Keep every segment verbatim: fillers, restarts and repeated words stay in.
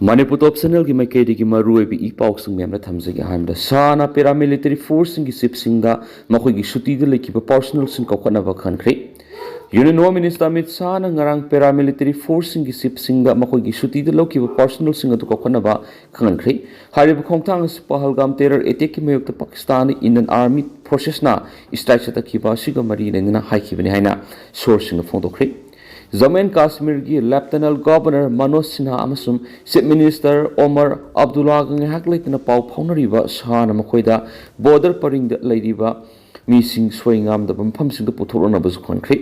ꯃꯅꯤꯄꯨꯔ ꯇꯣꯞ ꯆꯦꯅꯦꯜꯒꯤ ꯃꯥꯏꯀꯩꯗꯒꯤ ꯃꯔꯨꯑꯣꯏꯕ ꯏ ꯄꯥꯎꯁꯤꯡ ꯃꯌꯥꯝꯅ ꯊꯝꯖꯒꯦ꯫ ꯑꯍꯥꯟꯕꯗ ꯁꯥꯅ ꯄꯦꯔꯥꯃꯤꯂꯤꯇꯔꯤ ꯐꯣꯔꯁꯁꯤꯡꯒꯤ ꯆꯤꯞꯁꯤꯡꯗ ꯃꯈꯣꯏꯒꯤ ꯁꯨꯇꯤꯗ ꯂꯩꯈꯤꯕ ꯄꯥꯔꯁꯣꯅꯦꯜꯁꯤꯡ ꯀꯧꯈꯠꯅꯕ ꯈꯟꯈ꯭ꯔꯦ꯫ ꯌꯨꯅꯤꯌꯟ ꯍꯣꯝ ꯃꯤꯅꯤꯁꯇꯔ ꯑꯃꯤꯠ ꯁꯥꯍꯅ ꯉꯔꯥꯡ ꯄꯦꯔꯥꯃꯤꯂꯤꯇꯔꯤ ꯐꯣꯔꯁꯁꯤꯡꯒꯤ ꯆꯤꯞꯁꯤꯡꯗ ꯃꯈꯣꯏꯒꯤ ꯁꯨꯇꯤꯗ ꯂꯧꯈꯤꯕ ꯄꯥꯔꯁꯣꯅꯦꯜꯁꯤꯡ ꯑꯗꯨ ꯀꯧꯈꯠꯅꯕ ꯈꯪꯍꯟꯈ꯭ꯔꯦ꯫ ꯍꯥꯏꯔꯤꯕ ꯈꯣꯡꯊꯥꯡ ꯑꯁꯤ ꯄꯍꯜꯒꯥꯝ ꯇꯦꯔꯔ ꯑꯦꯇꯦꯛꯀꯤ ꯃꯥꯌꯣꯛꯇ ꯄꯥꯀꯤꯁꯇꯥꯟ ꯏꯟꯗꯤꯌꯟ ꯑꯥꯔꯃꯤ ꯐꯣꯔꯁꯦꯁꯅ ꯏꯁꯇ꯭ꯔꯥꯏꯛ ꯆꯠꯊꯈꯤꯕ ꯑꯁꯤꯒ ꯃꯔꯤ ꯂꯩꯅꯅ ꯍꯥꯏꯈꯤꯕꯅꯤ ꯍꯥꯏꯅ ꯁꯣꯔꯁꯁꯤꯡꯅ ꯐꯣꯡꯗꯣꯛꯈ꯭ꯔꯦ꯫ ꯖꯝꯃꯨ ꯑꯦꯟ ꯀꯥꯁꯃꯤꯔꯒꯤ ꯂꯦꯐꯇꯅꯦꯟ ꯒꯣꯚꯔꯅꯔ ꯃꯅꯣꯖ ꯁꯤꯟꯍꯥ ꯑꯃꯁꯨꯡ ꯆꯤꯐ ꯃꯤꯅꯤꯁꯇꯔ ꯑꯣꯃꯔ ꯑꯕꯗꯨꯜꯂꯥꯒ ꯉꯥꯏꯍꯥꯛ ꯂꯩꯇꯅ ꯄꯥꯎ ꯐꯥꯎꯅꯔꯤꯕ ꯁꯥꯍꯅ ꯃꯈꯣꯏꯗ ꯕꯣꯔꯗꯔ ꯄꯔꯤꯡꯗ ꯂꯩꯔꯤꯕ ꯃꯤꯁꯤꯡ ꯁꯣꯏ ꯉꯥꯝꯗꯕ ꯃꯐꯝꯁꯤꯡꯗ ꯄꯨꯊꯣꯛꯂꯛꯅꯕꯁꯨ ꯈꯪꯍꯟꯈ꯭ꯔꯦ꯫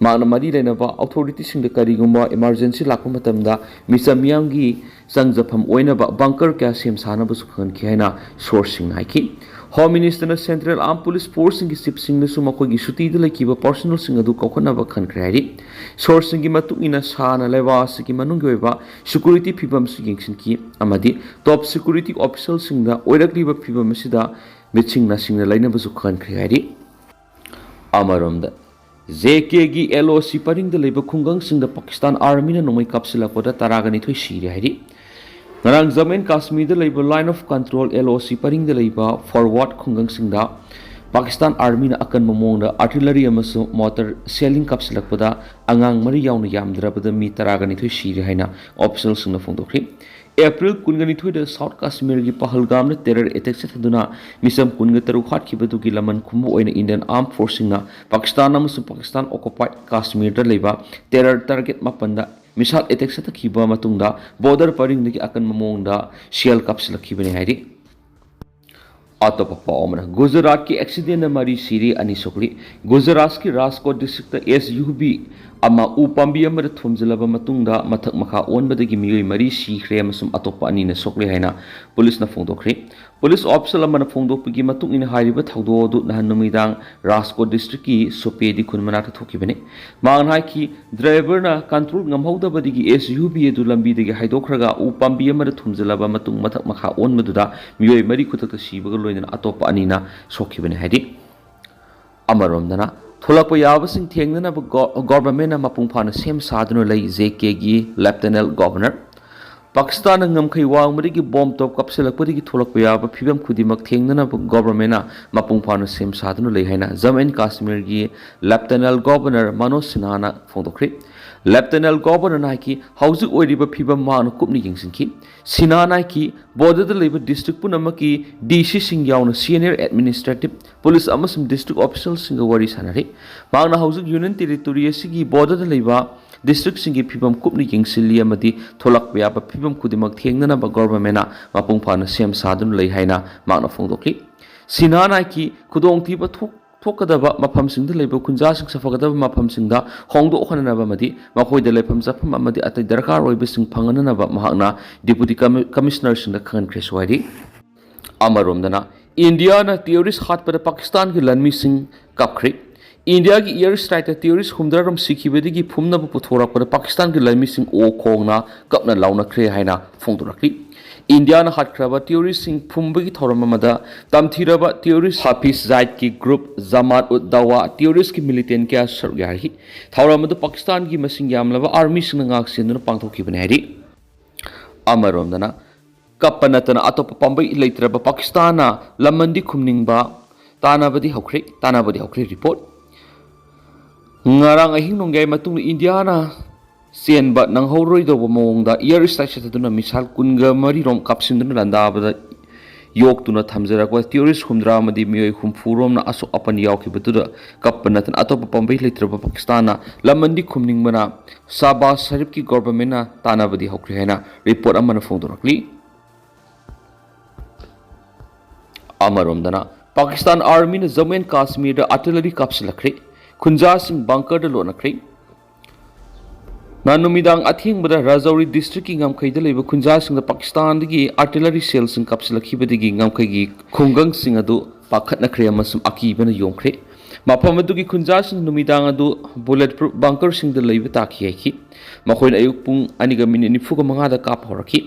ꯃꯍꯥꯛꯅ ꯃꯔꯤ ꯂꯩꯅꯕ ꯑꯣꯊꯣꯔꯤꯇꯤꯁꯤꯡꯗ ꯀꯔꯤꯒꯨꯝꯕ ꯏꯃꯥꯔꯖꯦꯟꯁꯤ ꯂꯥꯛꯄ ꯃꯇꯝꯗ ꯃꯤꯆꯝ ꯃꯤꯌꯥꯝꯒꯤ ꯆꯪꯖꯐꯝ ꯑꯣꯏꯅꯕ ꯕꯪꯀꯔ ꯀꯌꯥ ꯁꯦꯝ ꯁꯥꯅꯕꯁꯨ ꯈꯪꯍꯟꯈꯤ ꯍꯥꯏꯅ ꯁꯣꯔꯁꯁꯤꯡꯅ ꯍꯥꯏꯈꯤ꯫ ꯍꯣꯝ ꯃꯤꯅꯤꯁꯇꯔꯅ ꯁꯦꯟꯇ꯭ꯔꯦꯜ ꯑꯥꯔꯝ ꯄꯨꯂꯤꯁ ꯐꯣꯔꯁꯁꯤꯡꯒꯤ ꯆꯤꯞꯁꯤꯡꯗꯁꯨ ꯃꯈꯣꯏꯒꯤ ꯁꯨꯇꯤꯗ ꯂꯩꯈꯤꯕ ꯄꯥꯔꯁꯣꯅꯦꯜꯁꯤꯡ ꯑꯗꯨ ꯀꯧꯈꯠꯅꯕ ꯈꯟꯈ꯭ꯔꯦ ꯍꯥꯏꯔꯤ꯫ ꯁꯣꯔꯁꯁꯤꯡꯒꯤ ꯃꯇꯨꯡ ꯏꯟꯅ ꯁꯥꯍꯅ ꯂꯩꯕꯥꯛ ꯑꯁꯤꯒꯤ ꯃꯅꯨꯡꯒꯤ ꯑꯣꯏꯕ ꯁꯦꯀ꯭ꯌꯨꯔꯤꯇꯤ ꯐꯤꯕꯝꯁꯨ ꯌꯦꯡꯁꯤꯟꯈꯤ ꯑꯃꯗꯤ ꯇꯣꯞ ꯁꯦꯀ꯭ꯌꯨꯔꯤꯇꯤ ꯑꯣꯐꯤꯁꯦꯜꯁꯤꯡꯗ ꯑꯣꯏꯔꯛꯂꯤꯕ ꯐꯤꯕꯝ ꯑꯁꯤꯗ ꯃꯤꯠꯁꯤꯡ ꯅꯥꯁꯤꯡꯅ ꯂꯩꯅꯕꯁꯨ ꯈꯟꯈ꯭ꯔꯦ ꯍꯥꯏꯔꯤ꯫ ꯑꯃꯔꯣꯝꯗ, ꯖꯦ ꯀꯦꯒꯤ ꯑꯦꯜ ꯑꯣ ꯁꯤ ꯄꯔꯤꯡꯗ ꯂꯩꯕ ꯈꯨꯡꯒꯪꯁꯤꯡꯗ ꯄꯥꯀꯤꯁꯇꯥꯟ ꯑꯥꯔꯃꯤꯅ ꯅꯣꯡꯃꯩ ꯀꯥꯞꯁꯤꯜꯂꯛꯄꯗ ꯇꯔꯥꯒ ꯅꯤꯊꯣꯏ ꯁꯤꯔꯦ ꯍꯥꯏꯔꯤ꯫ ꯉꯔꯥꯡ ꯖꯝꯃꯨ ꯑꯦꯟ ꯀꯥꯁꯃꯤꯔꯗ ꯂꯩꯕ ꯂꯥꯏꯟ ꯑꯣꯐ ꯀꯟꯇ꯭ꯔꯣꯜ, ꯑꯦꯜ ꯑꯣ ꯁꯤ ꯄꯔꯤꯡꯗ ꯂꯩꯕ ꯐꯣꯔꯋꯥꯔꯗ ꯈꯨꯡꯒꯪꯁꯤꯡꯗ ꯄꯥꯀꯤꯁꯇꯥꯟ ꯑꯥꯔꯃꯤꯅ ꯑꯀꯟꯕ ꯃꯑꯣꯡꯗ ꯑꯥꯔꯇꯤꯂꯔꯤ ꯑꯃꯁꯨꯡ ꯃꯣꯔꯇꯔ ꯁꯦꯜꯂꯤꯡ ꯀꯥꯞꯁꯤꯜꯂꯛꯄꯗ ꯑꯉꯥꯡ ꯃꯔꯤ ꯌꯥꯎꯅ ꯌꯥꯝꯗ꯭ꯔꯕꯗ ꯃꯤ ꯇꯔꯥꯒ ꯅꯤꯊꯣꯏ ꯁꯤꯔꯦ ꯍꯥꯏꯅ ꯑꯣꯐꯤꯁꯦꯜꯁꯤꯡꯅ ꯐꯣꯡꯗꯣꯛꯈ꯭ꯔꯤ꯫ ꯑꯦꯄ꯭ꯔꯤꯜ ꯀꯨꯟꯒ ꯅꯤꯊꯣꯏꯗ ꯁꯥꯎꯠ ꯀꯥꯁꯃꯤꯔꯒꯤ ꯄꯍꯜꯒꯥꯝꯗ ꯇꯦꯔꯔ ꯑꯦꯇꯦꯛ ꯆꯠꯊꯗꯨꯅ ꯃꯤꯆꯝ ꯀꯨꯟꯒ ꯇꯔꯨꯛ ꯍꯥꯠꯈꯤꯕꯗꯨꯒꯤ ꯂꯃꯟ ꯈꯨꯝꯕ ꯑꯣꯏꯅ ꯏꯟꯗꯤꯌꯟ ꯑꯥꯔꯝ ꯐꯣꯔꯁꯁꯤꯡꯅ ꯄꯥꯀꯤꯁꯇꯥꯟ ꯑꯃꯁꯨꯡ ꯄꯥꯀꯤꯁꯇꯥꯟ ꯑꯣꯀꯨꯄꯥꯏꯗ ꯀꯥꯁꯃꯤꯔꯗ ꯂꯩꯕ ꯇꯦꯔꯔ ꯇꯥꯔꯒꯦꯠ ꯃꯥꯄꯟꯗ ꯃꯤꯁꯥꯏꯜ ꯑꯦꯇꯦꯛ ꯆꯠꯊꯈꯤꯕ ꯃꯇꯨꯡꯗ ꯕꯣꯔꯗꯔ ꯄꯔꯤꯡꯗꯒꯤ ꯑꯀꯟꯕ ꯃꯑꯣꯡꯗ ꯁꯦꯜ ꯀꯥꯞꯁꯤꯜꯂꯛꯈꯤꯕꯅꯤ ꯍꯥꯏꯔꯤ꯫ ꯑꯇꯣꯞꯄ ꯄꯥꯎ ꯑꯃꯅ, ꯒꯨꯖꯔꯥꯠꯀꯤ ꯑꯦꯛꯁꯤꯗꯦꯟꯗ ꯃꯔꯤ ꯁꯤꯔꯤ, ꯑꯅꯤ ꯁꯣꯛꯂꯤ꯫ ꯒꯨꯖꯔꯥꯠꯀꯤ Rajkot district S U V ꯑꯃ ꯎ ꯄꯥꯝꯕꯤ ꯑꯃꯗ ꯊꯣꯝꯖꯤꯜꯂꯕ ꯃꯇꯨꯡꯗ ꯃꯊꯛ ꯃꯈꯥ ꯑꯣꯟꯕꯗꯒꯤ ꯃꯤꯑꯣꯏ ꯃꯔꯤ ꯁꯤꯈ꯭ꯔꯦ ꯑꯃꯁꯨꯡ ꯑꯇꯣꯞꯄ ꯑꯅꯤꯅ ꯁꯣꯛꯂꯦ ꯍꯥꯏꯅ ꯄꯨꯂꯤꯁꯅ ꯐꯣꯡꯗꯣꯛꯈ꯭ꯔꯦ꯫ ꯄꯨꯂꯤꯁ ꯑꯣꯐꯤꯁꯤꯌꯦꯜ ꯑꯃꯅ ꯐꯣꯡꯗꯣꯛꯄꯒꯤ ꯃꯇꯨꯡ ꯏꯟꯅ, ꯍꯥꯏꯔꯤꯕ ꯊꯧꯗꯣꯛ ꯑꯗꯨ ꯅꯍꯥꯟ ꯅꯨꯃꯤꯗꯥꯡ ꯔꯥꯖꯀꯣꯠ ꯗꯤꯁꯇ꯭ꯔꯤꯛꯀꯤ ꯁꯣꯄꯦꯗꯤ ꯈꯨꯟ ꯃꯅꯥꯛꯇ ꯊꯣꯛꯈꯤꯕꯅꯤ꯫ ꯃꯍꯥꯛꯅ ꯍꯥꯏꯈꯤ, ꯗ꯭ꯔꯥꯏꯚꯔꯅ ꯀꯟꯇ꯭ꯔꯣꯜ ꯉꯝꯍꯧꯗꯕꯗꯒꯤ ꯑꯦꯁ ꯌꯨ ꯚꯤ ꯑꯗꯨ ꯂꯝꯕꯤꯗꯒꯤ ꯍꯥꯏꯗꯣꯛꯈ꯭ꯔꯒ ꯎ ꯄꯥꯝꯕꯤ ꯑꯃꯗ ꯊꯣꯝꯖꯤꯜꯂꯕ ꯃꯇꯨꯡ ꯃꯊꯛ ꯃꯈꯥ ꯑꯣꯟꯕꯗꯨꯗ ꯃꯤꯑꯣꯏ ꯃꯔꯤ ꯈꯨꯗꯛꯇ ꯁꯤꯕꯒ ꯂꯣꯏꯅꯅ ꯑꯇꯣꯞꯄ ꯑꯅꯤꯅ ꯁꯣꯛꯈꯤꯕꯅꯤ ꯍꯥꯏꯔꯤ꯫ ꯑꯃꯔꯣꯝꯗꯅ, ꯊꯣꯛꯂꯛꯄ ꯌꯥꯕꯁꯤꯡ ꯊꯦꯡꯅꯅꯕ ꯒꯣ-, ꯒꯣꯚꯔꯟꯃꯦꯟꯠꯅ ꯃꯄꯨꯡ ꯐꯥꯅ ꯁꯦꯝ ꯁꯥꯗꯨꯅ ꯂꯩ, ꯖꯦ ꯀꯦꯒꯤ ꯂꯦꯐꯇꯅꯦꯟꯠ ꯒꯣꯚꯔꯅꯔ꯫ ꯄꯥꯀꯤꯁꯇꯥꯟꯅ ꯉꯝꯈꯩ ꯋꯥꯡꯃꯗꯒꯤ ꯕꯣꯝ ꯇꯣꯞ ꯀꯥꯞꯁꯤꯜꯂꯛꯄꯗꯒꯤ ꯊꯣꯛꯂꯛꯄ ꯌꯥꯕ ꯐꯤꯕꯝ ꯈꯨꯗꯤꯡꯃꯛ ꯊꯦꯡꯅꯅꯕ ꯒꯣꯚꯔꯟꯃꯦꯟꯠꯅ ꯃꯄꯨꯡ ꯐꯥꯅ ꯁꯦꯝ ꯁꯥꯗꯨꯅ ꯂꯩ ꯍꯥꯏꯅ Jammu and ꯀꯥꯁꯃꯤꯔꯒꯤ lieutenant governor Manoj ꯁꯤꯟꯍꯥꯅ ꯐꯣꯡꯗꯣꯛꯈ꯭ꯔꯦ꯫ Lieutenant ꯒꯣꯚꯔꯅꯔꯅ ꯍꯥꯏꯈꯤ, ꯍꯧꯖꯤꯛ ꯑꯣꯏꯔꯤꯕ ꯐꯤꯕꯝ ꯃꯍꯥꯛꯅ ꯀꯨꯞꯅ ꯌꯦꯡꯁꯤꯟꯈꯤ꯫ ꯁꯤꯟꯍꯥꯅ ꯍꯥꯏꯈꯤ, ꯕꯣꯔꯗꯔꯗ ꯂꯩꯕ ꯗꯤꯁꯇ꯭ꯔꯤꯛ ꯄꯨꯝꯅꯃꯛꯀꯤ ꯗꯤ ꯁꯤꯁꯤꯡ ꯌꯥꯎꯅ ꯁꯤꯅꯤꯌꯔ ꯑꯦꯗꯃꯤꯅꯤꯁꯇ꯭ꯔꯦꯇꯤꯚ, ꯄꯨꯂꯤꯁ ꯑꯃꯁꯨꯡ ꯗꯤꯁꯇ꯭ꯔꯤꯛ ꯑꯣꯐꯤꯁꯤꯌꯦꯜꯁꯤꯡꯒ ꯋꯥꯔꯤ ꯁꯥꯟꯅꯔꯤ꯫ ꯃꯍꯥꯛꯅ ꯍꯧꯖꯤꯛ ꯌꯨꯅꯤꯌꯟ ꯇꯦꯔꯤꯇꯣꯔꯤ ꯑꯁꯤꯒꯤ ꯕꯣꯔꯗꯔꯗ ꯂꯩꯕ ꯗꯤꯁꯇ꯭ꯔꯤꯛꯁꯤꯡꯒꯤ ꯐꯤꯕꯝ ꯀꯨꯞꯅ ꯌꯦꯡꯁꯤꯜꯂꯤ ꯑꯃꯗꯤ ꯊꯣꯛꯂꯛꯄ ꯌꯥꯕ ꯐꯤꯕꯝ ꯈꯨꯗꯤꯡꯃꯛ ꯊꯦꯡꯅꯅꯕ ꯒꯣꯚꯔꯟꯃꯦꯟꯠꯅ ꯃꯄꯨꯡ ꯐꯥꯅ ꯁꯦꯝ ꯁꯥꯗꯨꯅ ꯂꯩ ꯍꯥꯏꯅ ꯃꯍꯥꯛꯅ ꯐꯣꯡꯗꯣꯛꯈꯤ꯫ ꯁꯤꯟꯍꯥꯅ ꯍꯥꯏꯈꯤ, ꯈꯨꯗꯣꯡꯊꯤꯕ ꯊꯣꯛ-, ꯊꯣꯛꯀꯗꯕ ꯃꯐꯝꯁꯤꯡꯗ ꯂꯩꯕ ꯈꯨꯟꯖꯥꯁꯤꯡ ꯁꯥꯐꯒꯗꯕ ꯃꯐꯝꯁꯤꯡꯗ ꯍꯣꯡꯗꯣꯛꯍꯟꯅꯕ ꯑꯃꯗꯤ ꯃꯈꯣꯏꯗ ꯂꯩꯐꯝ ꯆꯥꯐꯝ ꯑꯃꯗꯤ ꯑꯇꯩ ꯗꯔꯀꯥꯔ ꯑꯣꯏꯕꯁꯤꯡ ꯐꯪꯍꯟꯅꯅꯕ ꯃꯍꯥꯛꯅ ꯗꯤꯄꯨꯇꯤ ꯀꯃꯤ-, ꯀꯃꯤꯁꯅꯔꯁꯤꯡꯗ ꯈꯪꯍꯟꯈ꯭ꯔꯦꯁꯨ ꯍꯥꯏꯔꯤ꯫ ꯑꯃꯔꯣꯝꯗꯅ, ꯏꯟꯗꯤꯌꯥꯅ ꯇꯦꯔꯣꯔꯤꯁ ꯍꯥꯠꯄꯗ ꯄꯥꯀꯤꯁꯇꯥꯟꯒꯤ ꯂꯥꯟꯃꯤꯁꯤꯡ ꯀꯞꯈ꯭ꯔꯦ꯫ ꯏꯟꯗꯤꯌꯥꯒꯤ ꯏꯌꯔ ꯁ꯭ꯇ꯭ꯔꯥꯏꯛꯇ ꯇꯦꯔꯣꯔꯤꯁ ꯍꯨꯝꯗ꯭ꯔꯥ ꯔꯣꯝ ꯁꯤꯈꯤꯕꯗꯒꯤ ꯐꯨꯝꯅꯕ ꯄꯨꯊꯣꯔꯛꯄꯗ ꯄꯥꯀꯤꯁꯇꯥꯟꯒꯤ ꯂꯥꯟꯃꯤꯁꯤꯡ ꯑꯣ ꯈꯣꯡꯅ ꯀꯞꯅ ꯂꯥꯎꯅꯈ꯭ꯔꯦ ꯍꯥꯏꯅ ꯐꯣꯡꯗꯣꯔꯛꯂꯤ꯫ ꯏꯟꯗꯤꯌꯥꯅ ꯍꯥꯠꯈ꯭ꯔꯕ ꯇꯦꯔꯣꯔꯤꯁꯁꯤꯡ ꯐꯨꯝꯕꯒꯤ ꯊꯧꯔꯝ ꯑꯃꯗ ꯇꯝꯊꯤꯔꯕ ꯇꯦꯔꯣꯔꯤꯁ ꯍꯥꯐꯤꯖ ꯖꯥꯏꯗꯀꯤ ꯒ꯭ꯔꯨꯞ ꯖꯃꯥꯠ ꯎꯗ ꯗꯋꯥ ꯇꯦꯔꯣꯔꯤꯁꯀꯤ ꯃꯤꯂꯤꯇꯦꯟ ꯀꯌꯥ ꯁꯔꯨꯛ ꯌꯥꯔꯤ꯫ ꯊꯧꯔꯝ ꯑꯗꯨ ꯄꯥꯀꯤꯁꯇꯥꯟꯒꯤ ꯃꯁꯤꯡ ꯌꯥꯝꯂꯕ ꯑꯥꯔꯃꯤꯁꯤꯡꯅ ꯉꯥꯛ ꯁꯦꯟꯗꯨꯅ ꯄꯥꯡꯊꯣꯛꯈꯤꯕꯅꯤ ꯍꯥꯏꯔꯤ꯫ ꯑꯃꯔꯣꯝꯗꯅ, ꯀꯞꯄ ꯅꯠꯇꯅ ꯑꯇꯣꯞꯄ ꯄꯥꯝꯕꯩ ꯂꯩꯇ꯭ꯔꯕ ꯄꯥꯀꯤꯁꯇꯥꯟꯅ ꯂꯃꯟꯗꯤ ꯈꯨꯝꯅꯤꯡꯕ ꯇꯥꯟꯅꯕꯗꯤ ꯍꯧꯈ꯭ꯔꯦ, ꯇꯥꯟꯅꯕꯗꯤ ꯍꯧꯈ꯭ꯔꯦ꯫ ꯔꯤꯄꯣꯔꯠ꯫ ꯉꯔꯥꯡ ꯑꯍꯤꯡ ꯅꯣꯡꯌꯥꯏ ꯃꯇꯨꯡꯗ ꯏꯟꯗꯤꯌꯥꯅ ꯆꯦꯟꯕ ꯅꯪꯍꯧꯔꯣꯏꯗꯧꯕ ꯃꯑꯣꯡꯗ ꯏꯌꯔ ꯁ꯭ꯇ꯭ꯔꯥꯏꯛ ꯆꯠꯊꯗꯨꯅ ꯃꯤꯁꯥꯏꯜ ꯀꯨꯟꯒ ꯃꯔꯤ ꯔꯣꯝ ꯀꯥꯞꯁꯤꯟꯗꯨꯅ ꯂꯥꯟꯗꯥꯕꯗ ꯌꯣꯛꯇꯨꯅ ꯊꯝꯖꯔꯛꯄ ꯇꯦꯔꯣꯔꯤꯁ ꯍꯨꯝꯗ꯭ꯔꯥ ꯑꯃꯗꯤ ꯃꯤꯑꯣꯏ ꯍꯨꯝꯐꯨ ꯔꯣꯝꯅ ꯑꯁꯣꯛ ꯑꯄꯟ ꯌꯥꯎꯈꯤꯕꯗꯨꯗ ꯀꯞꯄ ꯅꯠꯇꯅ ꯑꯇꯣꯞꯄ ꯄꯥꯝꯕꯩ ꯂꯩꯇ꯭ꯔꯕ ꯄꯥꯀꯤꯁꯇꯥꯟꯅ ꯂꯃꯟꯗꯤ ꯈꯨꯝꯅꯤꯡꯕꯅ ꯁꯥꯕꯥꯁ ꯁꯔꯤꯐꯀꯤ ꯒꯣꯚꯔꯟꯃꯦꯟꯠꯅ ꯇꯥꯟꯅꯕꯗꯤ ꯍꯧꯈ꯭ꯔꯦ ꯍꯥꯏꯅ ꯔꯤꯄꯣꯔꯠ ꯑꯃꯅ ꯐꯣꯡꯗꯣꯔꯛꯂꯤ꯫ ꯑꯃꯔꯣꯝꯗꯅ, ꯄꯥꯀꯤꯁꯇꯥꯟ ꯑꯥꯔꯃꯤꯅ ꯖꯝꯃꯨ ꯑꯦꯟ ꯀꯥꯁꯃꯤꯔꯗ ꯑꯥꯔꯇꯤꯂꯔꯤ ꯀꯥꯞꯁꯤꯜꯂꯛꯈ꯭ꯔꯦ꯫ ꯈꯨꯟꯖꯥꯁꯤꯡ ꯕꯪꯀꯔꯗ ꯂꯣꯠꯅꯈ꯭ꯔꯦ꯫ ꯅꯍꯥꯟ ꯅꯨꯃꯤꯗꯥꯡ ꯑꯊꯦꯡꯕꯗ ꯔꯥꯖꯧꯔꯤ ꯗꯤꯁꯇ꯭ꯔꯤꯛꯀꯤ ꯉꯝꯈꯩꯗ ꯂꯩꯕ ꯈꯨꯟꯖꯥꯁꯤꯡꯗ ꯄꯥꯀꯤꯁꯇꯥꯟꯗꯒꯤ ꯑꯥꯔꯇꯤꯂꯔꯤ ꯁꯦꯜꯁꯤꯡ ꯀꯥꯞꯁꯤꯜꯂꯛꯈꯤꯕꯗꯒꯤ ꯉꯝꯈꯩꯒꯤ ꯈꯨꯡꯒꯪꯁꯤꯡ ꯑꯗꯨ ꯄꯥꯈꯠꯅꯈ꯭ꯔꯦ ꯑꯃꯁꯨꯡ ꯑꯀꯤꯕꯅ ꯌꯣꯝꯈ꯭ꯔꯦ꯫ ꯃꯐꯝ ꯑꯗꯨꯒꯤ ꯈꯨꯟꯖꯥꯁꯤꯡ ꯅꯨꯃꯤꯗꯥꯡ ꯑꯗꯨ ꯕꯨꯂꯦꯠ ꯄ꯭ꯔꯨꯐ ꯕꯪꯀꯔꯁꯤꯡꯗ ꯂꯩꯕ ꯇꯥꯈꯤ ꯍꯥꯏꯈꯤ꯫ ꯃꯈꯣꯏꯅ ꯑꯌꯨꯛ ꯄꯨꯡ ꯑꯅꯤꯒ ꯃꯤꯅꯤꯠ ꯅꯤꯐꯨꯒ ꯃꯉꯥꯗ ꯀꯥꯞꯄ ꯍꯧꯔꯛꯈꯤ꯫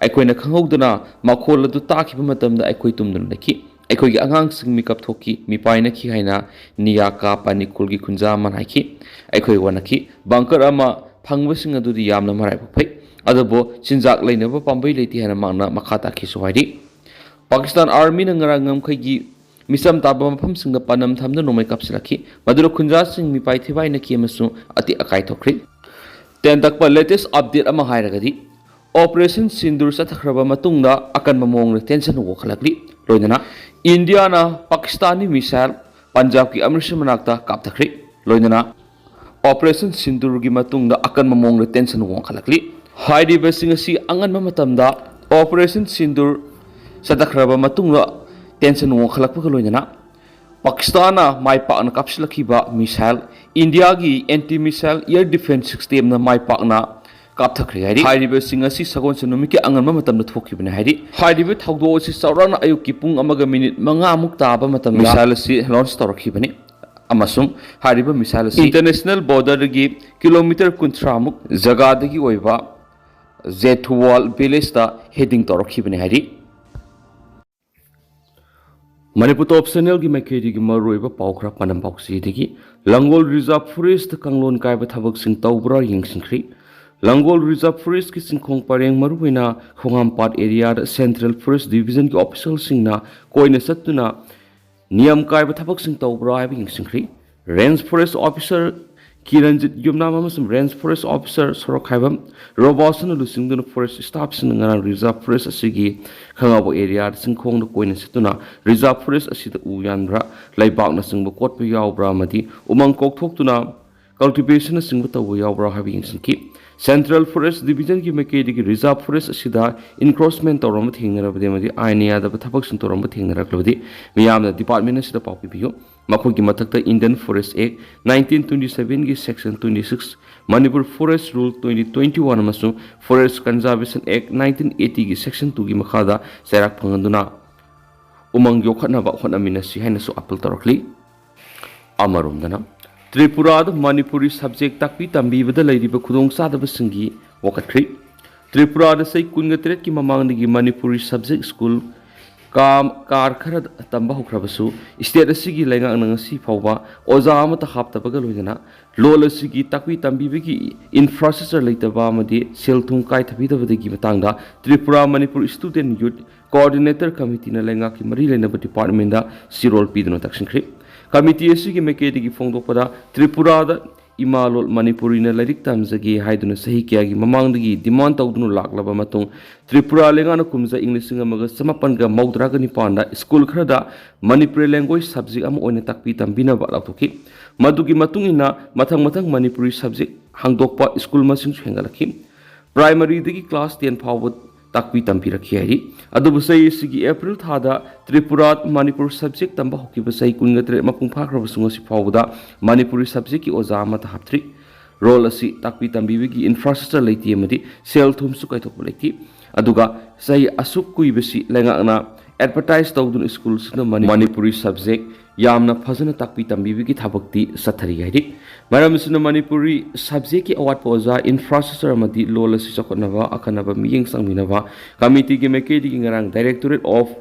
ꯑꯩꯈꯣꯏꯅ ꯈꯪꯍꯧꯗꯅ ꯃꯈꯣꯜ ꯑꯗꯨ ꯇꯥꯈꯤꯕ ꯃꯇꯝꯗ ꯑꯩꯈꯣꯏ ꯇꯨꯝꯗꯨꯅ ꯂꯩꯈꯤ꯫ ꯑꯩꯈꯣꯏꯒꯤ ꯑꯉꯥꯡꯁꯤꯡ ꯃꯤꯀꯞ ꯊꯣꯛꯈꯤ, ꯃꯤꯄꯥꯏꯅꯈꯤ ꯍꯥꯏꯅ ꯅꯤꯌꯥꯀꯥ ꯄꯥꯅꯤꯀꯨꯜꯒꯤ ꯈꯨꯟꯖꯥ ꯑꯃꯅ ꯍꯥꯏꯈꯤ꯫ ꯑꯩꯈꯣꯏ ꯋꯥꯅꯈꯤ꯫ ꯕꯪꯀꯔ ꯑꯃ ꯐꯪꯕꯁꯤꯡ ꯑꯗꯨꯗꯤ ꯌꯥꯝꯅ ꯃꯔꯥꯏꯕꯛ ꯐꯩ꯫ ꯑꯗꯨꯕꯨ ꯆꯤꯟꯖꯥꯛ ꯂꯩꯅꯕ ꯄꯥꯝꯕꯩ ꯂꯩꯇꯦ ꯍꯥꯏꯅ ꯃꯍꯥꯛꯅ ꯃꯈꯥ ꯇꯥꯈꯤꯁꯨ ꯍꯥꯏꯔꯤ꯫ ꯄꯥꯀꯤꯁꯇꯥꯟ ꯑꯥꯔꯃꯤꯅ ꯉꯔꯥꯡ ꯉꯝꯈꯩꯒꯤ ꯃꯤꯆꯝ ꯇꯥꯕ ꯃꯐꯝꯁꯤꯡꯗ ꯄꯥꯟꯗꯝ ꯊꯝꯗꯨꯅ ꯅꯣꯡꯃꯩ ꯀꯥꯞꯁꯤꯜꯂꯛꯈꯤ꯫ ꯃꯗꯨꯗ ꯈꯨꯟꯖꯥꯁꯤꯡ ꯃꯤꯄꯥꯏ ꯊꯤꯕꯥꯏꯅꯈꯤ ꯑꯃꯁꯨꯡ ꯑꯇꯦꯛ ꯑꯀꯥꯏ ꯊꯣꯛꯈ꯭ꯔꯤ꯫ ꯇꯦꯟ ꯇꯛꯄ latest update ꯑꯃ ꯍꯥꯏꯔꯒꯗꯤ, Operation Sindoor ꯆꯠꯊꯈ꯭ꯔꯕ ꯃꯇꯨꯡꯗ ꯑꯀꯟꯕ ꯃꯑꯣꯡꯗ tension ꯋꯥꯡꯈꯠꯂꯛꯂꯤ꯫ ꯂꯣꯏꯅꯅ ꯏꯟꯗꯤꯌꯥꯅ ꯄꯥꯀꯤꯁꯇꯥꯟꯒꯤ missile ꯄꯟꯖꯥꯕꯀꯤ ꯑꯃ꯭ꯔꯤꯠꯁꯔ ꯃꯅꯥꯛꯇ ꯀꯥꯞꯊꯈ꯭ꯔꯤ꯫ ꯂꯣꯏꯅꯅ Operation Sindoorꯒꯤ ꯃꯇꯨꯡꯗ ꯑꯀꯟꯕ ꯃꯑꯣꯡꯗ tension ꯋꯥꯡꯈꯠꯂꯛꯂꯤ꯫ ꯍꯥꯏꯔꯤꯕꯁꯤꯡ ꯑꯁꯤ ꯑꯉꯟꯕ ꯃꯇꯝꯗ Operation Sindoor ꯆꯠꯊꯈ꯭ꯔꯕ ꯃꯇꯨꯡꯗ tension ꯋꯥꯡꯈꯠꯂꯛꯄꯒ ꯂꯣꯏꯅꯅ ꯄꯥꯀꯤꯁꯇꯥꯟꯅ ꯃꯥꯏ ꯄꯥꯛꯅ ꯀꯥꯞꯁꯤꯜꯂꯛꯈꯤꯕ missile, ꯏꯟꯗꯤꯌꯥꯒꯤ anti missile air defense systemꯅ ꯃꯥꯏ ꯄꯥꯛꯅ ꯀꯥꯞꯊꯈ꯭ꯔꯦ ꯍꯥꯏꯔꯤ꯫ ꯍꯥꯏꯔꯤꯕꯁꯤꯡ ꯑꯁꯤ ꯁꯒꯣꯜꯁꯦꯟ ꯅꯨꯃꯤꯠꯀꯤ ꯑꯉꯟꯕ ꯃꯇꯝꯗ ꯊꯣꯛꯈꯤꯕꯅꯤ ꯍꯥꯏꯔꯤ꯫ ꯍꯥꯏꯔꯤꯕ ꯊꯧꯗꯣꯛ ꯑꯁꯤ ꯆꯥꯎꯔꯥꯛꯅ ꯑꯌꯨꯛꯀꯤ ꯄꯨꯡ ꯑꯃꯒ ꯃꯤꯅꯤꯠ ꯃꯉꯥꯃꯨꯛ ꯇꯥꯕ ꯃꯇꯝꯗ missile ꯑꯁꯤ launch ꯇꯧꯔꯛꯈꯤꯕꯅꯤ ꯑꯃꯁꯨꯡ ꯍꯥꯏꯔꯤꯕ missile ꯑꯁꯤ international borderꯗꯒꯤ ꯀꯤꯂꯣꯃꯤꯇꯔ ꯀꯨꯟꯊ꯭ꯔꯥꯃꯨꯛ ꯖꯒꯥꯗꯒꯤ ꯑꯣꯏꯕ ꯖꯦꯊꯨꯋꯥꯜ villageꯇ heading ꯇꯧꯔꯛꯈꯤꯕꯅꯤ ꯍꯥꯏꯔꯤ꯫ ꯃꯅꯤꯄꯨꯔ Top Channelꯒꯤ ꯃꯥꯏꯀꯩꯗꯒꯤ ꯃꯔꯨꯑꯣꯏꯕ ꯄꯥꯎ ꯈꯔ ꯄꯥꯟꯗꯝ ꯄꯥꯎꯆꯦꯗꯒꯤ꯫ ꯂꯥꯡꯒꯣꯜ Reserve Forestꯇ ꯀꯥꯡꯂꯣꯟ ꯀꯥꯏꯕ ꯊꯕꯛꯁꯤꯡ ꯇꯧꯕ꯭ꯔꯥ ꯌꯦꯡꯁꯤꯟꯈ꯭ꯔꯤ꯫ ꯂꯥꯡꯒꯣꯜ Reserve Forestꯀꯤ ꯆꯤꯡꯈꯣꯡ ꯄꯔꯦꯡ, ꯃꯔꯨꯑꯣꯏꯅ ꯈꯣꯡꯍꯥꯝꯄꯥꯠ areaꯗ Central Forest Divisionꯒꯤ officialꯁꯤꯡꯅ ꯀꯣꯏꯅ ꯆꯠꯇꯨꯅ ꯅꯤꯌꯝ ꯀꯥꯏꯕ ꯊꯕꯛꯁꯤꯡ ꯇꯧꯕ꯭ꯔꯥ ꯍꯥꯏꯕ ꯌꯦꯡꯁꯤꯟꯈ꯭ꯔꯤ꯫ Range Forest Officer ꯀꯤꯔꯟꯖꯤꯠ ꯌꯨꯝꯅꯥꯝ ꯑꯃꯁꯨꯡ Range Forest Officer ꯁꯣꯔꯣꯛꯈꯥꯏꯕꯝ ꯔꯣꯕꯥꯁꯅ ꯂꯨꯆꯤꯡꯗꯨꯅ forest staffꯁꯤꯡꯅ ꯉꯔꯥꯡ Reserve Forest ꯑꯁꯤꯒꯤ ꯈꯪꯍꯧꯕ areaꯗ ꯆꯤꯡꯈꯣꯡꯗ ꯀꯣꯏꯅ ꯆꯠꯇꯨꯅ Reserve Forest ꯑꯁꯤꯗ ꯎ ꯌꯥꯟꯕ꯭ꯔꯥ, ꯂꯩꯕꯥꯛꯅꯆꯤꯡꯕ ꯀꯣꯠꯄ ꯌꯥꯎꯕ꯭ꯔꯥ ꯑꯃꯗꯤ ꯎꯃꯪ ꯀꯣꯛꯊꯣꯛꯇꯨꯅ cultivationꯅꯆꯤꯡꯕ ꯇꯧꯕ ꯌꯥꯎꯕ꯭ꯔꯥ ꯍꯥꯏꯕ ꯌꯦꯡꯁꯤꯟꯈꯤ꯫ Central Forest Divisionꯒꯤ ꯃꯥꯏꯀꯩꯗꯒꯤ Reserve Forest ꯑꯁꯤꯗ encroachment ꯇꯧꯔꯝꯕ ꯊꯦꯡꯅꯔꯕꯗꯤ ꯑꯃꯗꯤ ꯑꯥꯏꯟꯅ ꯌꯥꯗꯕ ꯊꯕꯛꯁꯤꯡ ꯇꯧꯔꯝꯕ ꯊꯦꯡꯅꯔꯛꯂꯕꯗꯤ ꯃꯤꯌꯥꯝꯅ department ꯑꯁꯤꯗ ꯄꯥꯎ ꯄꯤꯕꯤꯌꯨ꯫ ꯃꯈꯣꯏꯒꯤ ꯃꯊꯛꯇ Indian Forest Act nineteen twenty sevenꯒꯤ Section twenty six, Manipur Forest Rule twenty twenty one ꯑꯃꯁꯨꯡ Forest Conservation Act nineteen eightyꯒꯤ Section twoꯒꯤ ꯃꯈꯥꯗ ꯆꯩꯔꯥꯛ ꯐꯪꯍꯟꯗꯨꯅ ꯎꯃꯪ ꯌꯣꯛꯈꯠꯅꯕ ꯍꯣꯠꯅꯃꯤꯟꯅꯁꯤ ꯍꯥꯏꯅꯁꯨ appeal ꯇꯧꯔꯛꯂꯤ꯫ ꯑꯃꯔꯣꯝꯗꯅ, ꯇ꯭ꯔꯤꯄꯨꯔꯥꯗ ꯃꯅꯤꯄꯨꯔꯤ subject ꯇꯥꯛꯄꯤ ꯇꯝꯕꯤꯕꯗ ꯂꯩꯔꯤꯕ ꯈꯨꯗꯣꯡꯆꯥꯗꯕꯁꯤꯡꯒꯤ ꯋꯥꯀꯠꯈ꯭ꯔꯤ꯫ ꯇ꯭ꯔꯤꯄꯨꯔꯥꯗ ꯆꯍꯤ ꯀꯨꯟꯒ ꯇꯔꯦꯠꯀꯤ ꯃꯃꯥꯡꯗꯒꯤ ꯃꯅꯤꯄꯨꯔꯤ subject school ꯀꯥꯝ ꯀꯥꯔ ꯈꯔ ꯇꯝꯕ ꯍꯧꯈ꯭ꯔꯕꯁꯨ, ꯁ꯭ꯇꯦꯠ ꯑꯁꯤꯒꯤ ꯂꯩꯉꯥꯛꯅ ꯉꯁꯤ ꯐꯥꯎꯕ ꯑꯣꯖꯥ ꯑꯃꯠꯇ ꯍꯥꯞꯇꯕꯒ ꯂꯣꯏꯅꯅ ꯂꯣꯜ ꯑꯁꯤꯒꯤ ꯇꯥꯛꯄꯤ ꯇꯝꯕꯤꯕꯒꯤ ꯏꯟꯐ꯭ꯔꯥꯁ꯭ꯇ꯭ꯔꯛꯆꯔ ꯂꯩꯇꯕ ꯑꯃꯗꯤ ꯁꯦꯜ ꯊꯨꯝ ꯀꯥꯏꯊꯕꯤꯗꯕꯗꯒꯤ ꯃꯇꯥꯡꯗ ꯇ꯭ꯔꯤꯄꯨꯔꯥ ꯃꯅꯤꯄꯨꯔ ꯁ꯭ꯇꯨꯗꯦꯟꯠ ꯌꯨꯠ ꯀꯣꯑꯣꯔꯗꯤꯅꯦꯇꯔ ꯀꯃꯤꯇꯤꯅ ꯂꯩꯉꯥꯛꯀꯤ ꯃꯔꯤ ꯂꯩꯅꯕ ꯗꯤꯄꯥꯔꯠꯃꯦꯟꯗ ꯆꯦꯔꯣꯜ ꯄꯤꯗꯨꯅ ꯇꯛꯁꯤꯟꯈ꯭ꯔꯤ꯫ ꯀꯃꯤꯇꯤ ꯑꯁꯤꯒꯤ ꯃꯥꯏꯀꯩꯗꯒꯤ ꯐꯣꯡꯗꯣꯛꯄꯗ, ꯇ꯭ꯔꯤꯄꯨꯔꯥꯗ ꯏꯃꯥ ꯂꯣꯜ ꯃꯅꯤꯄꯨꯔꯤꯅ ꯂꯥꯏꯔꯤꯛ ꯇꯝꯖꯒꯦ ꯍꯥꯏꯗꯨꯅ ꯆꯍꯤ ꯀꯌꯥꯒꯤ ꯃꯃꯥꯡꯗꯒꯤ ꯗꯤꯃꯥꯟ ꯇꯧꯗꯨꯅ ꯂꯥꯛꯂꯕ ꯃꯇꯨꯡ, ꯇ꯭ꯔꯤꯄꯨꯔꯥ ꯂꯩꯉꯥꯛꯅ ꯀꯨꯝꯖꯥ ꯏꯪ ꯂꯤꯁꯤꯡ ꯑꯃꯒ ꯆꯃꯥꯄꯟꯒ ꯃꯧꯗ꯭ꯔꯥꯒ ꯅꯤꯄꯥꯟꯗ ꯁ꯭ꯀꯨꯜ ꯈꯔꯗ ꯃꯅꯤꯄꯨꯔꯤ ꯂꯦꯡꯒ꯭ꯋꯦꯖ ꯁꯕꯖꯦꯛ ꯑꯃ ꯑꯣꯏꯅ ꯇꯥꯛꯄꯤ ꯇꯝꯕꯤꯅꯕ ꯂꯥꯎꯊꯣꯛꯈꯤ꯫ ꯃꯗꯨꯒꯤ ꯃꯇꯨꯡ ꯏꯟꯅ ꯃꯊꯪ ꯃꯊꯪ ꯃꯅꯤꯄꯨꯔꯤ ꯁꯕꯖꯦꯛ ꯍꯥꯡꯗꯣꯛꯄ ꯁ꯭ꯀꯨꯜ ꯃꯁꯤꯡꯁꯨ ꯍꯦꯟꯒꯠꯂꯛꯈꯤ꯫ ꯄ꯭ꯔꯥꯏꯃꯔꯤꯗꯒꯤ ꯀ꯭ꯂꯥꯁ ꯇꯦꯟ ꯐꯥꯎꯕ ꯇꯥꯛꯄꯤ ꯇꯝꯕꯤꯔꯛꯈꯤ ꯍꯥꯏꯔꯤ꯫ ꯑꯗꯨꯕꯨ ꯆꯍꯤ ꯑꯁꯤꯒꯤ ꯑꯦꯄ꯭ꯔꯤꯜ ꯊꯥꯗ ꯇ꯭ꯔꯤꯄꯨꯔꯥ ꯃꯅꯤꯄꯨꯔ ꯁꯕꯖꯦꯛ ꯇꯝꯕ ꯍꯧꯈꯤꯕ ꯆꯍꯤ ꯀꯨꯟꯒ ꯇꯔꯦꯠ ꯃꯄꯨꯡ ꯐꯥꯈ꯭ꯔꯕꯁꯨ ꯉꯁꯤ ꯐꯥꯎꯕꯗ ꯃꯅꯤꯄꯨꯔꯤ ꯁꯕꯖꯦꯛꯀꯤ ꯑꯣꯖꯥ ꯑꯃꯠꯇ ꯍꯥꯞꯇ꯭ꯔꯤ꯫ ꯔꯣꯜ ꯑꯁꯤ ꯇꯥꯛꯄꯤ ꯇꯝꯕꯤꯕꯒꯤ ꯏꯟꯐ꯭ꯔꯥꯁ꯭ꯇ꯭ꯔꯛꯆꯔ ꯂꯩꯇꯦ ꯑꯃꯗꯤ ꯁꯦꯜ ꯊꯨꯝꯁꯨ ꯀꯥꯏꯊꯣꯛꯄ ꯂꯩꯇꯦ꯫ ꯑꯗꯨꯒ ꯆꯍꯤ ꯑꯁꯨꯛ ꯀꯨꯏꯕꯁꯤ ꯂꯩꯉꯥꯛꯅ ꯑꯦꯗꯚꯔꯇꯥꯏꯁ ꯇꯧꯗꯨꯅ ꯁ꯭ꯀꯨꯜꯁꯤꯡꯗ ꯃꯅꯤ-, ꯃꯅꯤꯄꯨꯔꯤ ꯁꯕꯖꯦꯛ ꯌꯥꯝꯅ ꯐꯖꯅ ꯇꯥꯛꯄꯤ ꯇꯝꯕꯤꯕꯒꯤ ꯊꯕꯛꯇꯤ ꯆꯠꯊꯔꯤ ꯍꯥꯏꯔꯤ꯫ ꯃꯔꯝ ꯑꯁꯤꯅ ꯃꯅꯤꯄꯨꯔꯤ ꯁꯕꯖꯦꯛꯀꯤ ꯑꯋꯥꯠꯄ ꯑꯣꯖꯥ, ꯏꯟꯐ꯭ꯔꯥꯁ꯭ꯇ꯭ꯔꯛꯆꯔ ꯑꯃꯗꯤ ꯂꯣꯜ ꯑꯁꯤ ꯆꯥꯎꯈꯠꯅꯕ ꯑꯈꯟꯅꯕ ꯃꯤꯠꯌꯦꯡ ꯆꯪꯕꯤꯅꯕ ꯀꯃꯤꯇꯤꯒꯤ ꯃꯥꯏꯀꯩꯗꯒꯤ ꯉꯔꯥꯡ Directorate of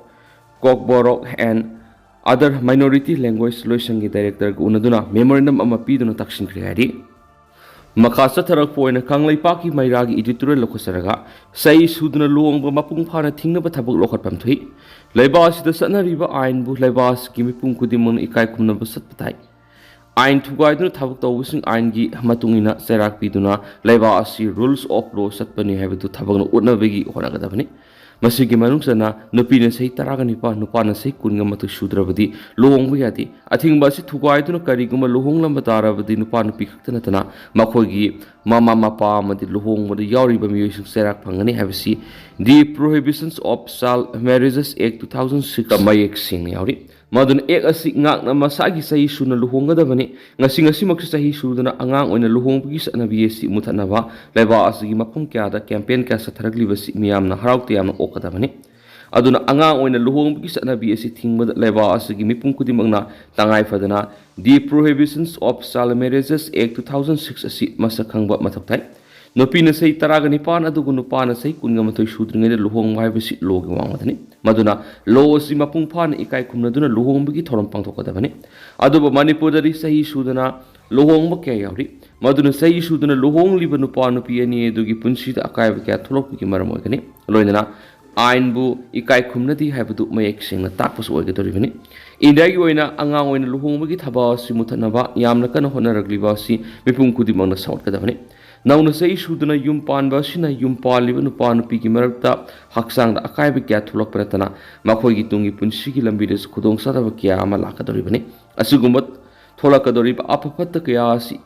Kokborok and Other Minority Language ꯂꯣꯏꯁꯪꯒꯤ ꯗꯥꯏꯔꯦꯛꯇꯔꯒ ꯎꯅꯗꯨꯅ ꯃꯦꯃꯣꯔꯦꯟꯗꯝ ꯑꯃ ꯄꯤꯗꯨꯅ ꯇꯛꯁꯤꯟꯈ꯭ꯔꯦ ꯍꯥꯏꯔꯤ꯫ ꯃꯈꯥ ꯆꯠꯊꯔꯛꯄ ꯑꯣꯏꯅ ꯀꯪꯂꯩꯄꯥꯛꯀꯤ ꯃꯩꯔꯥꯒꯤ ꯏꯗꯤꯇꯣꯔꯤꯌꯦꯜ ꯂꯧꯈꯠꯆꯔꯒ ꯆꯍꯤ ꯁꯨꯗꯅ ꯂꯨꯍꯣꯡꯕ ꯃꯄꯨꯡ ꯐꯥꯅ ꯊꯤꯡꯅꯕ ꯊꯕꯛ ꯂꯧꯈꯠꯐꯝ ꯊꯣꯛꯏ꯫ ꯂꯩꯕꯥꯛ ꯑꯁꯤꯗ ꯆꯠꯅꯔꯤꯕ ꯑꯥꯏꯟꯕꯨ ꯂꯩꯕꯥꯛ ꯑꯁꯤꯒꯤ ꯃꯤꯄꯨꯝ ꯈꯨꯗꯤꯡꯃꯛꯅ ꯏꯀꯥꯏ ꯈꯨꯝꯅꯕ ꯆꯠꯄ ꯇꯥꯏ꯫ ꯑꯥꯏꯟ ꯊꯨꯒꯥꯏꯗꯨꯅ ꯊꯕꯛ ꯇꯧꯕꯁꯤꯡ ꯑꯥꯏꯟꯒꯤ ꯃꯇꯨꯡ ꯏꯟꯅ ꯆꯩꯔꯥꯛ ꯄꯤꯗꯨꯅ ꯂꯩꯕꯥꯛ ꯑꯁꯤ rules of law ꯆꯠꯄꯅꯤ ꯍꯥꯏꯕꯗꯨ ꯊꯕꯛꯅ ꯎꯠꯅꯕꯒꯤ ꯍꯣꯠꯅꯒꯗꯕꯅꯤ꯫ ꯃꯁꯤꯒꯤ ꯃꯅꯨꯡ ꯆꯟꯅ ꯅꯨꯄꯤꯅ ꯆꯍꯤ ꯇꯔꯥꯒ ꯅꯤꯄꯥꯟ, ꯅꯨꯄꯥꯅ ꯆꯍꯤ ꯀꯨꯟꯒ ꯃꯥꯊꯣꯏ ꯁꯨꯗ꯭ꯔꯕꯗꯤ ꯂꯨꯍꯣꯡꯕ ꯌꯥꯗꯦ꯫ ꯑꯊꯤꯡꯕ ꯑꯁꯤ ꯊꯨꯒꯥꯏꯗꯨꯅ ꯀꯔꯤꯒꯨꯝꯕ ꯂꯨꯍꯣꯡꯂꯝꯕ ꯇꯥꯔꯕꯗꯤ ꯅꯨꯄꯥ ꯅꯨꯄꯤ ꯈꯛꯇ ꯅꯠꯇꯅ ꯃꯈꯣꯏꯒꯤ ꯃꯃꯥ ꯃꯄꯥ ꯑꯃꯗꯤ ꯂꯨꯍꯣꯡꯕꯗ ꯌꯥꯎꯔꯤꯕ ꯃꯤꯑꯣꯏꯁꯤꯡ ꯆꯩꯔꯥꯛ ꯐꯪꯒꯅꯤ ꯍꯥꯏꯕꯁꯤ The Prohibitions of Child Marriages Act two thousand six ꯃꯌꯦꯛ ꯁꯦꯡꯅ ꯌꯥꯎꯔꯤ꯫ ꯃꯗꯨꯅ ꯑꯦꯛ ꯑꯁꯤ ꯉꯥꯛꯅ ꯃꯁꯥꯒꯤ ꯆꯍꯤ ꯁꯨꯅ ꯂꯨꯍꯣꯡꯒꯗꯕꯅꯤ꯫ ꯉꯁꯤ, ꯉꯁꯤꯃꯛꯁꯨ ꯆꯍꯤ ꯁꯨꯗꯅ ꯑꯉꯥꯡ ꯑꯣꯏꯅ ꯂꯨꯍꯣꯡꯕꯒꯤ ꯆꯠꯅꯕꯤ ꯑꯁꯤ ꯃꯨꯊꯠꯅꯕ ꯂꯩꯕꯥꯛ ꯑꯁꯤꯒꯤ ꯃꯐꯝ ꯀꯌꯥꯗ ꯀꯦꯝꯄꯦꯟ ꯀꯌꯥ ꯆꯠꯊꯔꯛꯂꯤꯕꯁꯤ ꯃꯤꯌꯥꯝꯅ ꯍꯔꯥꯎ ꯇꯌꯥꯝꯅ ꯑꯣꯛꯀꯗꯕꯅꯤ꯫ ꯑꯗꯨꯅ ꯑꯉꯥꯡ ꯑꯣꯏꯅ ꯂꯨꯍꯣꯡꯕꯒꯤ ꯆꯠꯅꯕꯤ ꯑꯁꯤ ꯊꯤꯡꯕꯗ ꯂꯩꯕꯥꯛ ꯑꯁꯤꯒꯤ ꯃꯤꯄꯨꯝ ꯈꯨꯗꯤꯡꯃꯛꯅ ꯇꯉꯥꯏ ꯐꯗꯅ The Prohibitions of Child Marriages Act two thousand six ꯑꯁꯤ ꯃꯁꯛ ꯈꯪꯕ ꯃꯊꯧ ꯇꯥꯏ꯫ ꯅꯨꯄꯤꯅ ꯆꯍꯤ ꯇꯔꯥꯒ ꯅꯤꯄꯥꯟ ꯑꯗꯨꯒ ꯅꯨꯄꯥꯅ ꯆꯍꯤ ꯀꯨꯟꯒ ꯃꯥꯊꯣꯏ ꯁꯨꯗ꯭ꯔꯤꯉꯩꯗ ꯂꯨꯍꯣꯡꯕ ꯍꯥꯏꯕꯁꯤ ꯂꯣꯒꯤ ꯋꯥꯡꯃꯗꯅꯤ꯫ ꯃꯗꯨꯅ ꯂꯣ ꯑꯁꯤ ꯃꯄꯨꯡ ꯐꯥꯅ ꯏꯀꯥꯏ ꯈꯨꯝꯅꯗꯨꯅ ꯂꯨꯍꯣꯡꯕꯒꯤ ꯊꯧꯔꯝ ꯄꯥꯡꯊꯣꯛꯀꯗꯕꯅꯤ꯫ ꯑꯗꯨꯕꯨ ꯃꯅꯤꯄꯨꯔꯗꯗꯤ ꯆꯍꯤ ꯁꯨꯗꯅ ꯂꯨꯍꯣꯡꯕ ꯀꯌꯥ ꯌꯥꯎꯔꯤ꯫ ꯃꯗꯨꯅ ꯆꯍꯤ ꯁꯨꯗꯅ ꯂꯨꯍꯣꯡꯂꯤꯕ ꯅꯨꯄꯥ ꯅꯨꯄꯤ ꯑꯅꯤ ꯑꯗꯨꯒꯤ ꯄꯨꯟꯁꯤꯗ ꯑꯀꯥꯏꯕ ꯀꯌꯥ ꯊꯣꯛꯂꯛꯄꯒꯤ ꯃꯔꯝ ꯑꯣꯏꯒꯅꯤ꯫ ꯂꯣꯏꯅꯅ ꯑꯥꯏꯟꯕꯨ ꯏꯀꯥꯏ ꯈꯨꯝꯅꯗꯦ ꯍꯥꯏꯕꯗꯨ ꯃꯌꯦꯛ ꯁꯦꯡꯅ ꯇꯥꯛꯄꯁꯨ ꯑꯣꯏꯒꯗꯧꯔꯤꯕꯅꯤ꯫ ꯏꯟꯗꯤꯌꯥꯒꯤ ꯑꯣꯏꯅ ꯑꯉꯥꯡ ꯑꯣꯏꯅ ꯂꯨꯍꯣꯡꯕꯒꯤ ꯊꯕꯛ ꯑꯁꯤ ꯃꯨꯊꯠꯅꯕ ꯌꯥꯝꯅ ꯀꯟꯅ ꯍꯣꯠꯅꯔꯛꯂꯤꯕ ꯑꯁꯤ ꯃꯤꯄꯨꯝ ꯈꯨꯗꯤꯡꯃꯛꯅ ꯁꯧꯒꯠꯀꯗꯕꯅꯤ꯫ ꯅꯧꯅ ꯆꯍꯤ ꯁꯨꯗꯅ ꯌꯨꯝ ꯄꯥꯟꯕ ꯑꯁꯤꯅ ꯌꯨꯝ ꯄꯥꯜꯂꯤꯕ ꯅꯨꯄꯥ ꯅꯨꯄꯤꯒꯤ ꯃꯔꯛꯇ ꯍꯛꯆꯥꯡꯗ ꯑꯀꯥꯏꯕ ꯀꯌꯥ ꯊꯣꯛꯂꯛꯄ ꯅꯠꯇꯅ ꯃꯈꯣꯏꯒꯤ ꯇꯨꯡꯒꯤ ꯄꯨꯟꯁꯤꯒꯤ ꯂꯝꯕꯤꯗꯁꯨ ꯈꯨꯗꯣꯡꯆꯥꯗꯕ ꯀꯌꯥ ꯑꯃ ꯂꯥꯛꯀꯗꯧꯔꯤꯕꯅꯤ꯫ ꯑꯁꯤꯒꯨꯝꯕ ꯊꯣꯛꯂꯛꯀꯗꯧꯔꯤꯕ ꯑꯐ ꯐꯠꯇ ꯀꯌꯥ ꯑꯁꯤ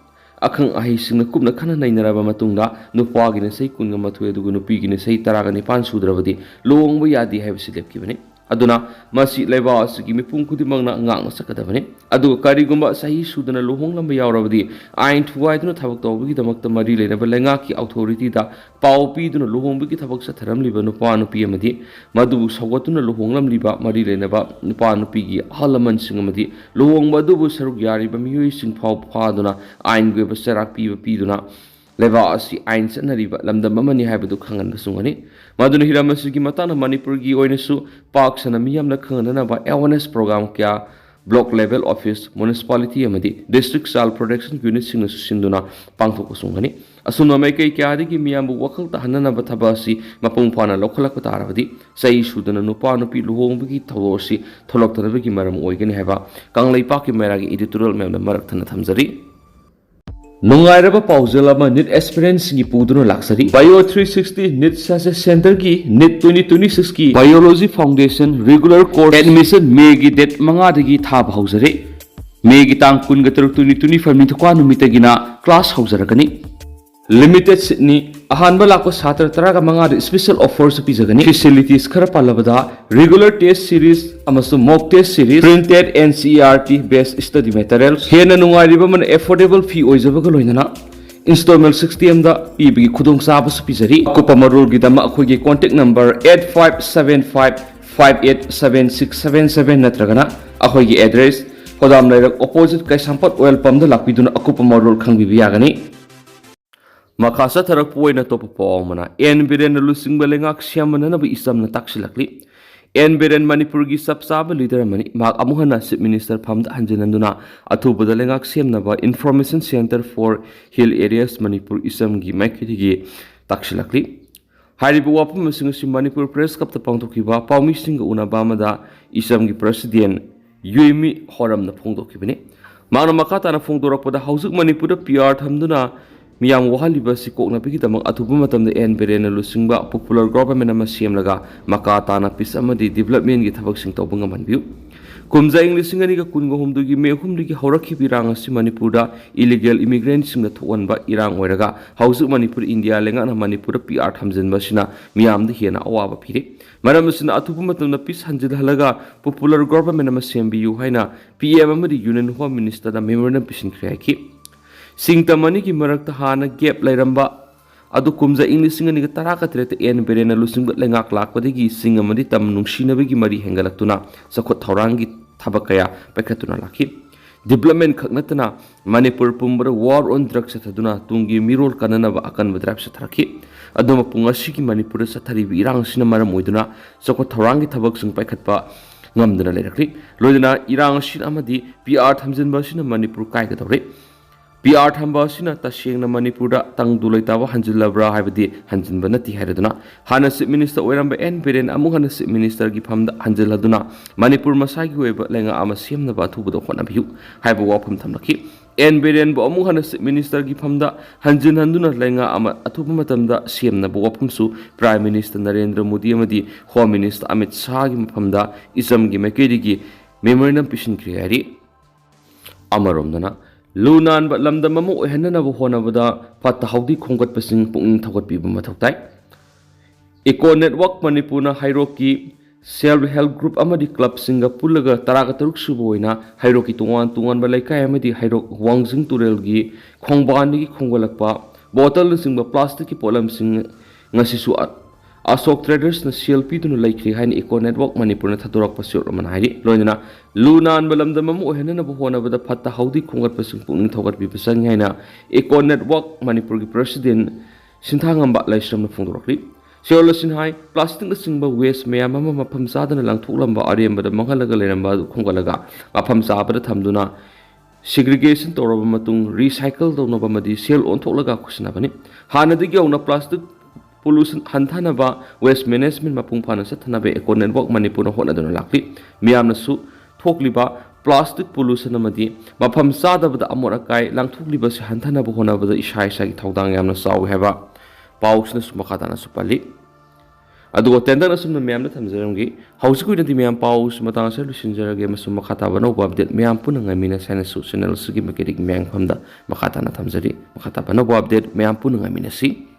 ꯑꯈꯪ ꯑꯍꯩꯁꯤꯡꯅ ꯀꯨꯞꯅ ꯈꯟꯅ ꯅꯩꯅꯔꯕ ꯃꯇꯨꯡꯗ ꯅꯨꯄꯥꯒꯤꯅ ꯆꯍꯤ ꯀꯨꯟꯒ ꯃꯥꯊꯣꯏ ꯑꯗꯨꯒ ꯅꯨꯄꯤꯒꯤꯅ ꯆꯍꯤ ꯇꯔꯥꯒ ꯅꯤꯄꯥꯟ ꯁꯨꯗ꯭ꯔꯕꯗꯤ ꯂꯨꯍꯣꯡꯕ ꯌꯥꯗꯦ ꯍꯥꯏꯕꯁꯤ ꯂꯦꯞꯈꯤꯕꯅꯤ꯫ ꯑꯗꯨꯅ ꯃꯁꯤ ꯂꯩꯕꯥꯛ ꯑꯁꯤꯒꯤ ꯃꯤꯄꯨꯝ ꯈꯨꯗꯤꯡꯃꯛꯅ ꯉꯥꯛꯅ ꯆꯠꯀꯗꯕꯅꯤ꯫ ꯑꯗꯨꯒ ꯀꯔꯤꯒꯨꯝꯕ ꯆꯍꯤ ꯁꯨꯗꯅ ꯂꯨꯍꯣꯡꯂꯝꯕ ꯌꯥꯎꯔꯕꯗꯤ ꯑꯥꯏꯟ ꯊꯨꯒꯥꯏꯗꯨꯅ ꯊꯕꯛ ꯇꯧꯕꯒꯤꯗꯃꯛꯇ ꯃꯔꯤ ꯂꯩꯅꯕ ꯂꯩꯉꯥꯛꯀꯤ ꯑꯣꯊꯣꯔꯤꯇꯤꯗ ꯄꯥꯎ ꯄꯤꯗꯨꯅ ꯂꯨꯍꯣꯡꯕꯒꯤ ꯊꯕꯛ ꯆꯠꯊꯔꯝꯂꯤꯕ ꯅꯨꯄꯥ ꯅꯨꯄꯤ ꯑꯃꯗꯤ ꯃꯗꯨꯕꯨ ꯁꯧꯒꯠꯇꯨꯅ ꯂꯨꯍꯣꯡꯂꯝꯂꯤꯕ ꯃꯔꯤ ꯂꯩꯅꯕ ꯅꯨꯄꯥ ꯅꯨꯄꯤꯒꯤ ꯑꯍꯜ ꯂꯃꯟꯁꯤꯡ ꯑꯃꯗꯤ ꯂꯨꯍꯣꯡꯕ ꯑꯗꯨꯕꯨ ꯁꯔꯨꯛ ꯌꯥꯔꯤꯕ ꯃꯤꯑꯣꯏꯁꯤꯡ ꯐꯥꯎ ꯐꯥꯗꯨꯅ ꯑꯥꯏꯟꯒꯤ ꯑꯣꯏꯕ ꯆꯩꯔꯥꯛ ꯄꯤꯕ ꯄꯤꯗꯨꯅ ꯂꯩꯕꯥꯛ ꯑꯁꯤ ꯑꯥꯏꯟ ꯆꯠꯅꯔꯤꯕ ꯂꯝꯗꯝ ꯑꯃꯅꯤ ꯍꯥꯏꯕꯗꯨ ꯈꯪꯍꯟꯕ ꯆꯨꯝꯒꯅꯤ꯫ ꯃꯗꯨꯅ ꯍꯤꯔꯝ ꯑꯁꯤꯒꯤ ꯃꯇꯥꯡꯗ ꯃꯅꯤꯄꯨꯔꯒꯤ ꯑꯣꯏꯅꯁꯨ ꯄꯥꯛ ꯁꯟꯅ ꯃꯤꯌꯥꯝꯅ ꯈꯪꯍꯟꯅꯅꯕ awareness program ꯀꯌꯥ block level office, municipality ꯑꯃꯗꯤ district child protection unitꯁꯤꯡꯅꯁꯨ ꯁꯤꯟꯗꯨꯅ ꯄꯥꯡꯊꯣꯛꯄ ꯆꯨꯝꯒꯅꯤ꯫ ꯑꯁꯨꯝꯅ ꯃꯥꯏꯀꯩ ꯀꯌꯥꯗꯒꯤ ꯃꯤꯌꯥꯝꯕꯨ ꯋꯥꯈꯜ ꯇꯥꯍꯟꯅꯅꯕ ꯊꯕꯛ ꯑꯁꯤ ꯃꯄꯨꯡ ꯐꯥꯅ ꯂꯧꯈꯠꯂꯛꯄ ꯇꯥꯔꯕꯗꯤ ꯆꯍꯤ ꯁꯨꯗꯅ ꯅꯨꯄꯥ ꯅꯨꯄꯤ ꯂꯨꯍꯣꯡꯕꯒꯤ ꯊꯧꯗꯣꯛ ꯑꯁꯤ ꯊꯣꯛꯂꯛꯇꯅꯕꯒꯤ ꯃꯔꯝ ꯑꯣꯏꯒꯅꯤ ꯍꯥꯏꯕ ꯀꯪꯂꯩꯄꯥꯛꯀꯤ ꯃꯩꯔꯥꯒꯤ editorial ꯃꯌꯥꯝꯗ ꯃꯔꯛ ꯊꯟꯅ ꯊꯝꯖꯔꯤ꯫ ꯅꯨꯡꯉꯥꯏꯔꯕ ꯄꯥꯎꯖꯦꯜ ꯑꯃ ꯅꯤꯠ aspirantꯁꯤꯡꯒꯤ ꯄꯨꯗꯨꯅ ꯂꯥꯛꯆꯔꯤ꯫ Bio three sixty NEET success centreꯒꯤ NEET twenty twenty sixꯀꯤ Biology Foundation regular course admission ꯃꯦꯒꯤ date ꯃꯉꯥꯗꯒꯤ ꯊꯥꯕ ꯍꯧꯖꯔꯦ꯫ ꯃꯦꯒꯤ ꯇꯥꯡ ꯀꯨꯟꯒ ꯇꯔꯨꯛ twenty twenty five ꯅꯤꯡꯊꯧꯀꯥ ꯅꯨꯃꯤꯠꯇꯒꯤꯅ class ꯍꯧꯖꯔꯛꯀꯅꯤ꯫ Limited seatꯅꯤ꯫ ꯑꯍꯥꯟꯕ ꯂꯥꯛꯄ ꯁꯥꯇ꯭ꯔ ꯇꯔꯥꯒ ꯃꯉꯥꯗ special offerꯁꯨ ꯄꯤꯖꯒꯅꯤ꯫ Facilities ꯈꯔ ꯄꯜꯂꯕꯗ regular test series ꯑꯃꯁꯨꯡ mock test series, printed NCERT based study materials, ꯍꯦꯟꯅ ꯅꯨꯡꯉꯥꯏꯔꯤꯕ ꯑꯃꯅ affordable fee ꯑꯣꯏꯖꯕꯒ ꯂꯣꯏꯅꯅ installment systemꯗ ꯄꯤꯕꯒꯤ ꯈꯨꯗꯣꯡꯆꯥꯕꯁꯨ ꯄꯤꯖꯔꯤ꯫ ꯑꯀꯨꯞꯄ ꯃꯔꯣꯜꯒꯤꯗꯃꯛ ꯑꯩꯈꯣꯏꯒꯤ contact number eight five seven five five eight seven six seven seven ꯅꯠꯇ꯭ꯔꯒꯅ ꯑꯩꯈꯣꯏꯒꯤ address ꯍꯣꯗꯥꯝ ꯂꯩꯔꯛ opposite ꯀꯩꯁꯥꯝꯄꯥꯠ oil pumpꯗ ꯂꯥꯛꯄꯤꯗꯨꯅ ꯑꯀꯨꯞꯄ ꯃꯔꯣꯜ ꯈꯪꯕꯤꯕ ꯌꯥꯒꯅꯤ꯫ ꯃꯈꯥ ꯆꯠꯊꯔꯛꯄ ꯑꯣꯏꯅ ꯑꯇꯣꯞꯄ ꯄꯥꯎ ꯑꯃꯅ, ꯑꯦꯟ ꯕꯤꯔꯦꯟꯅ ꯂꯨꯆꯤꯡꯕ ꯂꯩꯉꯥꯛ ꯁꯦꯝꯅꯅꯕ ꯏꯆꯝꯅ ꯇꯥꯛꯁꯤꯜꯂꯛꯂꯤ꯫ ꯑꯦꯟ ꯕꯤꯔꯦꯟ ꯃꯅꯤꯄꯨꯔꯒꯤ ꯆꯞ ꯆꯥꯕ ꯂꯤꯗꯔ ꯑꯃꯅꯤ꯫ ꯃꯍꯥꯛ ꯑꯃꯨꯛ ꯍꯟꯅ ꯆꯤꯐ ꯃꯤꯅꯤꯁꯇꯔ ꯐꯝꯗ ꯍꯟꯖꯤꯟꯍꯟꯗꯨꯅ ꯑꯊꯨꯕꯗ ꯂꯩꯉꯥꯛ ꯁꯦꯝꯅꯕ Information Centre for Hill Areas Manipur, ꯏꯆꯝꯒꯤ ꯃꯥꯏꯀꯩꯗꯒꯤ ꯇꯥꯛꯁꯤꯜꯂꯛꯂꯤ꯫ ꯍꯥꯏꯔꯤꯕ ꯋꯥꯐꯝꯁꯤꯡ ꯑꯁꯤ ꯃꯅꯤꯄꯨꯔ ꯄ꯭ꯔꯦꯁ ꯀ꯭ꯂꯕꯇ ꯄꯥꯡꯊꯣꯛꯈꯤꯕ ꯄꯥꯎꯃꯤꯁꯤꯡꯒ ꯎꯅꯕ ꯑꯃꯗ ꯏꯆꯝꯒꯤ ꯄ꯭ꯔꯁꯤꯗꯦꯟ ꯌꯨꯏꯃꯤ ꯍꯣꯔꯝꯅ ꯐꯣꯡꯗꯣꯛꯈꯤꯕꯅꯤ꯫ ꯃꯍꯥꯛꯅ ꯃꯈꯥ ꯇꯥꯅ ꯐꯣꯡꯗꯣꯔꯛꯄꯗ, ꯍꯧꯖꯤꯛ ꯃꯅꯤꯄꯨꯔꯗ ꯄꯤ ꯑꯥꯔ ꯊꯝꯗꯨꯅ ꯃꯤꯌꯥꯝ ꯋꯥꯍꯜꯂꯤꯕ ꯑꯁꯤ ꯀꯣꯛꯅꯕꯒꯤꯗꯃꯛ ꯑꯊꯨꯕ ꯃꯇꯝꯗ ꯑꯦꯟ ꯕꯤꯔꯦꯟꯅ ꯂꯨꯆꯤꯡꯕ popular government ꯑꯃ ꯁꯦꯝꯂꯒ ꯃꯈꯥ ꯇꯥꯅ peace ꯑꯃꯗꯤ developmentꯀꯤ ꯊꯕꯛꯁꯤꯡ ꯇꯧꯕ ꯉꯝꯍꯟꯕꯤꯌꯨ꯫ ꯀꯨꯝꯖꯥ ꯏꯪ ꯂꯤꯁꯤꯡ ꯑꯅꯤꯒ ꯀꯨꯟꯒ ꯍꯨꯝꯗꯣꯏꯒꯤ ꯃꯦ ꯑꯍꯨꯝꯗꯒꯤ ꯍꯧꯔꯛꯈꯤꯕ ꯏꯔꯥꯡ ꯑꯁꯤ ꯃꯅꯤꯄꯨꯔꯗ illegal immigrantꯁꯤꯡꯅ ꯊꯣꯛꯍꯟꯕ ꯏꯔꯥꯡ ꯑꯣꯏꯔꯒ, ꯍꯧꯖꯤꯛ ꯃꯅꯤꯄꯨꯔ ꯏꯟꯗꯤꯌꯥ ꯂꯩꯉꯥꯛꯅ ꯃꯅꯤꯄꯨꯔꯗ ꯄꯤ ꯑꯥꯔ ꯊꯝꯖꯤꯟꯕ ꯑꯁꯤꯅ ꯃꯤꯌꯥꯝꯗ ꯍꯦꯟꯅ ꯑꯋꯥꯕ ꯄꯤꯔꯤ꯫ ꯃꯔꯝ ꯑꯁꯤꯅ, ꯑꯊꯨꯕ ꯃꯇꯝꯗ peace ꯍꯟꯖꯤꯜꯍꯜꯂꯒ popular government ꯑꯃ ꯁꯦꯝꯕꯤꯌꯨ ꯍꯥꯏꯅ ꯄꯤ ꯑꯦꯝ ꯑꯃꯗꯤ Union Home Ministerꯗ memorandum ꯄꯤꯁꯤꯟꯈ꯭ꯔꯦ ꯍꯥꯏꯈꯤ꯫ ꯆꯤꯡ ꯇꯝ ꯑꯅꯤꯒꯤ ꯃꯔꯛꯇ ꯍꯥꯟꯅ gap ꯂꯩꯔꯝꯕ ꯑꯗꯨ ꯀꯨꯝꯖꯥ ꯏꯪ ꯂꯤꯁꯤꯡ ꯑꯅꯤꯒ ꯇꯔꯥꯒ ꯇꯔꯦꯠꯇ ꯑꯦꯟ ꯕꯤꯔꯦꯟꯅ ꯂꯨꯆꯤꯡꯕ ꯂꯩꯉꯥꯛ ꯂꯥꯛꯄꯗꯒꯤ ꯆꯤꯡ ꯑꯃꯗꯤ ꯇꯝ ꯅꯨꯡꯁꯤꯅꯕꯒꯤ ꯃꯔꯤ ꯍꯦꯟꯒꯠꯂꯛꯇꯨꯅ ꯆꯥꯎꯈꯠ ꯊꯧꯔꯥꯡꯒꯤ ꯊꯕꯛ ꯀꯌꯥ ꯄꯥꯏꯈꯠꯇꯨꯅ ꯂꯥꯛꯈꯤ꯫ Development ꯈꯛ ꯅꯠꯇꯅ ꯃꯅꯤꯄꯨꯔ ꯄꯨꯝꯕꯗ war on drugs ꯆꯠꯊꯗꯨꯅ ꯇꯨꯡꯒꯤ ꯃꯤꯔꯣꯜ ꯀꯟꯅꯅꯕ ꯑꯀꯟꯕ drive ꯆꯠꯊꯔꯛꯈꯤ꯫ ꯑꯗꯨꯕꯨ ꯉꯁꯤꯒꯤ ꯃꯅꯤꯄꯨꯔꯗ ꯆꯠꯊꯔꯤꯕ ꯏꯔꯥꯡ ꯑꯁꯤꯅ ꯃꯔꯝ ꯑꯣꯏꯗꯨꯅ ꯆꯥꯎꯈꯠ ꯊꯧꯔꯥꯡꯒꯤ ꯊꯕꯛꯁꯤꯡ ꯄꯥꯏꯈꯠꯄ ꯉꯝꯗꯅ ꯂꯩꯔꯛꯂꯤ꯫ ꯂꯣꯏꯅꯅ ꯏꯔꯥꯡ ꯑꯁꯤ ꯑꯃꯗꯤ ꯄꯤ ꯑꯥꯔ ꯊꯝꯖꯤꯟꯕ ꯑꯁꯤꯅ ꯃꯅꯤꯄꯨꯔ ꯀꯥꯏꯒꯗꯧꯔꯦ꯫ ꯄꯤ ꯑꯥꯔ ꯊꯝꯕ ꯑꯁꯤꯅ ꯇꯁꯦꯡꯅ ꯃꯅꯤꯄꯨꯔꯗ ꯇꯪꯗꯨ ꯂꯩꯇꯥꯕ ꯍꯟꯖꯤꯜꯂꯕ꯭ꯔꯥ ꯍꯥꯏꯕꯗꯤ ꯍꯟꯖꯤꯟꯕ ꯅꯠꯇꯦ ꯍꯥꯏꯔꯗꯨꯅ, ꯍꯥꯟꯅ ꯆꯤꯐ ꯃꯤꯅꯤꯁꯇꯔ ꯑꯣꯏꯔꯝꯕ ꯑꯦꯟ ꯕꯤꯔꯦꯟ ꯑꯃꯨꯛ ꯍꯟꯅ ꯆꯤꯐ ꯃꯤꯅꯤꯁꯇꯔꯒꯤ ꯐꯝꯗ ꯍꯟꯖꯤꯜꯍꯟꯗꯨꯅ ꯃꯅꯤꯄꯨꯔ ꯃꯁꯥꯒꯤ ꯑꯣꯏꯕ ꯂꯩꯉꯥꯛ ꯑꯃ ꯁꯦꯝꯅꯕ ꯑꯊꯨꯕꯗ ꯍꯣꯠꯅꯕꯤꯌꯨ ꯍꯥꯏꯕ ꯋꯥꯐꯝ ꯊꯝꯂꯛꯈꯤ꯫ ꯑꯦꯟ ꯕꯤꯔꯦꯟꯕꯨ ꯑꯃꯨꯛ ꯍꯟꯅ ꯆꯤꯐ ꯃꯤꯅꯤꯁꯇꯔꯒꯤ ꯐꯝꯗ ꯍꯟꯖꯤꯟꯍꯟꯗꯨꯅ ꯂꯩꯉꯥꯛ ꯑꯃ ꯑꯊꯨꯕ ꯃꯇꯝꯗ ꯁꯦꯝꯅꯕ ꯋꯥꯐꯝꯁꯨ ꯄ꯭ꯔꯥꯏꯝ ꯃꯤꯅꯤꯁꯇꯔ ꯅꯔꯦꯟꯗ꯭ꯔ ꯃꯣꯗꯤ ꯑꯃꯗꯤ ꯍꯣꯝ ꯃꯤꯅꯤꯁꯇꯔ ꯑꯃꯤꯠ ꯁꯥꯍꯒꯤ ꯃꯐꯝꯗ ꯏꯆꯝꯒꯤ ꯃꯥꯏꯀꯩꯗꯒꯤ ꯃꯦꯃꯣꯔꯦꯟꯗꯝ ꯄꯤꯁꯤꯟꯈ꯭ꯔꯦ ꯍꯥꯏꯔꯤ꯫ ꯑꯃꯔꯣꯝꯗꯅ, ꯂꯨ ꯅꯥꯟꯕ ꯂꯝꯗꯝ ꯑꯃ ꯑꯣꯏꯍꯟꯅꯅꯕ ꯍꯣꯠꯅꯕꯗ ꯐꯠꯇ ꯍꯥꯎꯗꯤ ꯈꯣꯝꯒꯠꯄꯁꯤꯡ ꯄꯨꯛꯅꯤꯡ ꯊꯧꯒꯠꯄꯤꯕ ꯃꯊꯧ ꯇꯥꯏ꯫ Eco Network ꯃꯅꯤꯄꯨꯔꯅ ꯍꯩꯔꯣꯛꯀꯤ self help group ꯑꯃꯗꯤ ꯀ꯭ꯂꯕꯁꯤꯡꯒ ꯄꯨꯜꯂꯒ ꯇꯔꯥꯒ ꯇꯔꯨꯛ ꯁꯨꯕ ꯑꯣꯏꯅ ꯍꯩꯔꯣꯛꯀꯤ ꯇꯣꯉꯥꯟ ꯇꯣꯉꯥꯟꯕ ꯂꯩꯀꯥꯏ ꯑꯃꯗꯤ ꯍꯩꯔꯣꯛ ꯋꯥꯡꯖꯤꯡ ꯇꯨꯔꯦꯜꯒꯤ ꯈꯣꯡꯕꯥꯟꯗꯒꯤ ꯈꯣꯝꯒꯠꯂꯛꯄ ꯕꯣꯇꯜꯅꯆꯤꯡꯕ ꯄ꯭ꯂꯥꯁꯇꯤꯛꯀꯤ ꯄꯣꯠꯂꯝꯁꯤꯡ ꯉꯁꯤꯁꯨ ꯑ-, ꯑꯁꯣꯛ ꯇ꯭ꯔꯦꯗꯔꯁꯅ ꯁꯦꯜ ꯄꯤꯗꯨꯅ ꯂꯩꯈ꯭ꯔꯦ ꯍꯥꯏꯅ Eco Network ꯃꯅꯤꯄꯨꯔꯅ ꯊꯥꯗꯣꯔꯛꯄ ꯆꯦꯔꯣꯜ ꯑꯃꯅ ꯍꯥꯏꯔꯤ꯫ ꯂꯣꯏꯅꯅ ꯂꯨ ꯅꯥꯟꯕ ꯂꯝꯗꯝ ꯑꯃ ꯑꯣꯏꯍꯟꯅꯅꯕ ꯍꯣꯠꯅꯕꯗ ꯐꯠꯇ ꯍꯥꯎꯗꯤ ꯈꯣꯝꯒꯠꯄꯁꯤꯡ ꯄꯨꯛꯅꯤꯡ ꯊꯧꯒꯠꯄꯤꯕ ꯆꯪꯏ ꯍꯥꯏꯅ Eco Network ꯃꯅꯤꯄꯨꯔꯒꯤ ꯄ꯭ꯔꯁꯤꯗꯦꯟ ꯁꯤꯟꯊꯥꯉꯝꯕ ꯂꯥꯏꯁ꯭ꯔꯝꯅ ꯐꯣꯡꯗꯣꯔꯛꯂꯤ꯫ ꯁꯤꯔꯣꯜ ꯑꯁꯤꯅ ꯍꯥꯏ, ꯄ꯭ꯂꯥꯁꯇꯤꯛꯅꯆꯤꯡꯕ ꯋꯦꯁ ꯃꯌꯥꯝ ꯑꯃ ꯃꯐꯝ ꯆꯥꯗꯅ ꯂꯪꯊꯣꯛꯂꯝꯕ ꯑꯔꯦꯝꯕꯗ ꯃꯥꯡꯍꯜꯂꯒ ꯂꯩꯔꯝꯕ ꯑꯗꯨ ꯈꯣꯝꯒꯠꯂꯒ ꯃꯐꯝ ꯆꯥꯕꯗ ꯊꯝꯗꯨꯅ ꯁꯤꯒ꯭ꯔꯤꯒꯦꯁꯟ ꯇꯧꯔꯕ ꯃꯇꯨꯡ ꯔꯤꯁꯥꯏꯀꯜ ꯇꯧꯅꯕ ꯑꯃꯗꯤ ꯁꯦꯜ ꯑꯣꯟꯊꯣꯛꯂꯒ ꯈꯨꯠꯁꯤꯟꯅꯕꯅꯤ꯫ ꯍꯥꯟꯅꯗꯒꯤ ꯍꯧꯅ ꯄ꯭ꯂꯥꯁꯇꯤꯛ ꯄꯣꯂꯨꯁꯟ ꯍꯟꯊꯅꯕ ꯋꯦꯁ ꯃꯦꯅꯦꯖꯃꯦꯟ ꯃꯄꯨꯡ ꯐꯥꯅ ꯆꯠꯊꯅꯕ ꯏꯀꯣ ꯅꯦꯠꯋꯥꯔꯛ ꯃꯅꯤꯄꯨꯔꯅ ꯍꯣꯠꯅꯗꯨꯅ ꯂꯥꯛꯂꯤ꯫ ꯃꯤꯌꯥꯝꯅꯁꯨ ꯊꯣꯛꯂꯤꯕ ꯄ꯭ꯂꯥꯁꯇꯤꯛ ꯄꯣꯂꯨꯁꯟ ꯑꯃꯗꯤ ꯃꯐꯝ ꯆꯥꯗꯕꯗ ꯑꯃꯣꯠ ꯑꯀꯥꯏ ꯂꯪꯊꯣꯛꯂꯤꯕꯁꯤ ꯍꯟꯊꯅꯕ ꯍꯣꯠꯅꯕꯗ ꯏꯁꯥ ꯏꯁꯥꯒꯤ ꯊꯧꯗꯥꯡ ꯌꯥꯝꯅ ꯆꯥꯎꯏ ꯍꯥꯏꯕ ꯄꯥꯎꯁꯤꯅꯁꯨ ꯃꯈꯥ ꯇꯥꯅꯁꯨ ꯄꯜꯂꯤ꯫ ꯑꯗꯨꯒ ꯇꯦꯟꯗꯛꯅ ꯑꯁꯨꯝꯅ ꯃꯌꯥꯝꯗ ꯊꯝꯖꯔꯝꯒꯦ꯫ ꯍꯧꯖꯤꯛꯀꯤ ꯑꯣꯏꯅꯗꯤ ꯃꯌꯥꯝ ꯄꯥꯎꯁꯤ ꯃꯇꯥꯡ ꯑꯁꯤꯗ ꯂꯣꯏꯁꯤꯟꯖꯔꯒꯦ, ꯑꯃꯁꯨꯡ ꯃꯈꯥ ꯇꯥꯕ ꯑꯅꯧꯕ ꯑꯞꯗꯦꯠ ꯃꯌꯥꯝ ꯄꯨꯟꯅ ꯉꯥꯏꯃꯤꯟꯅꯁꯦ ꯍꯥꯏꯅꯁꯨ ꯆꯦꯅꯦꯜ ꯑꯁꯤꯒꯤ ꯃꯥꯏꯀꯩꯗꯒꯤ ꯃꯌꯥꯝꯒꯤ ꯃꯐꯝꯗ ꯃꯈꯥ ꯇꯥꯅ ꯊꯝꯖꯔꯤ꯫ ꯃꯈꯥ ꯇꯥꯕ ꯑꯅꯧꯕ ꯑꯞꯗꯦꯠ ꯃꯌꯥꯝ ꯄꯨꯟꯅ ꯉꯥꯏꯃꯤꯟꯅꯁꯤ꯫